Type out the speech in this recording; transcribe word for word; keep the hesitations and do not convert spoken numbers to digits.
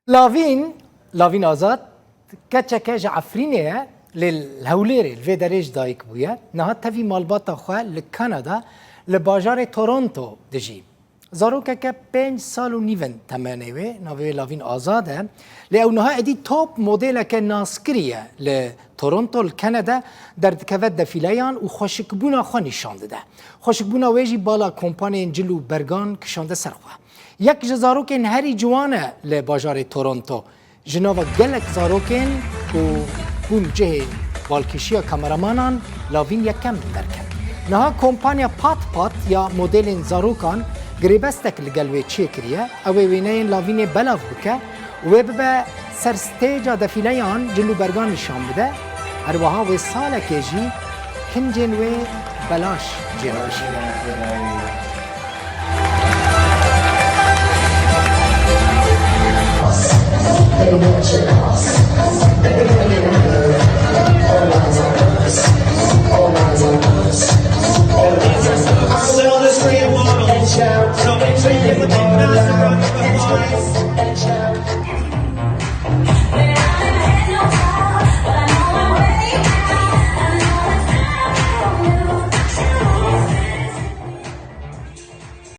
Lavîn, Lavîn Azad, keçeke ji Efrînê ye, lê li Hewlêrê li vê derê ji dayik bûye. Niha tevî malbata xwe li Kanada, li bajarê Toronto dijî. Zarokeke pênc sal û nîv in temenê wê, navê wê Lavîn Azad e. Lê ew niha êdî top modeleke naskirî ye li Toronto, li Kanada, derdikeve defîleyan û xweşikbûna xwe nîşan dide. Xweşikbûna wê jî bala kompaniyên cil û bergan kişande ser xwe. Yek ji zarokên herî ciwan e li bajarê Toronto. Ji nava gelek zarokên ku bûn cihê balkêşiya kameramanan, Lavîn yekem derket. Niha kompanya Pat Pat ya modelên zarokan girêbestek li gel wê çêkiriye. Ew ê wêneyên Lavînê belav bike û wê bibe ser stêca defîleyan, cil û bergan nîşan bide. Her wiha wê salekê jî kincên wê belaş cênişîne.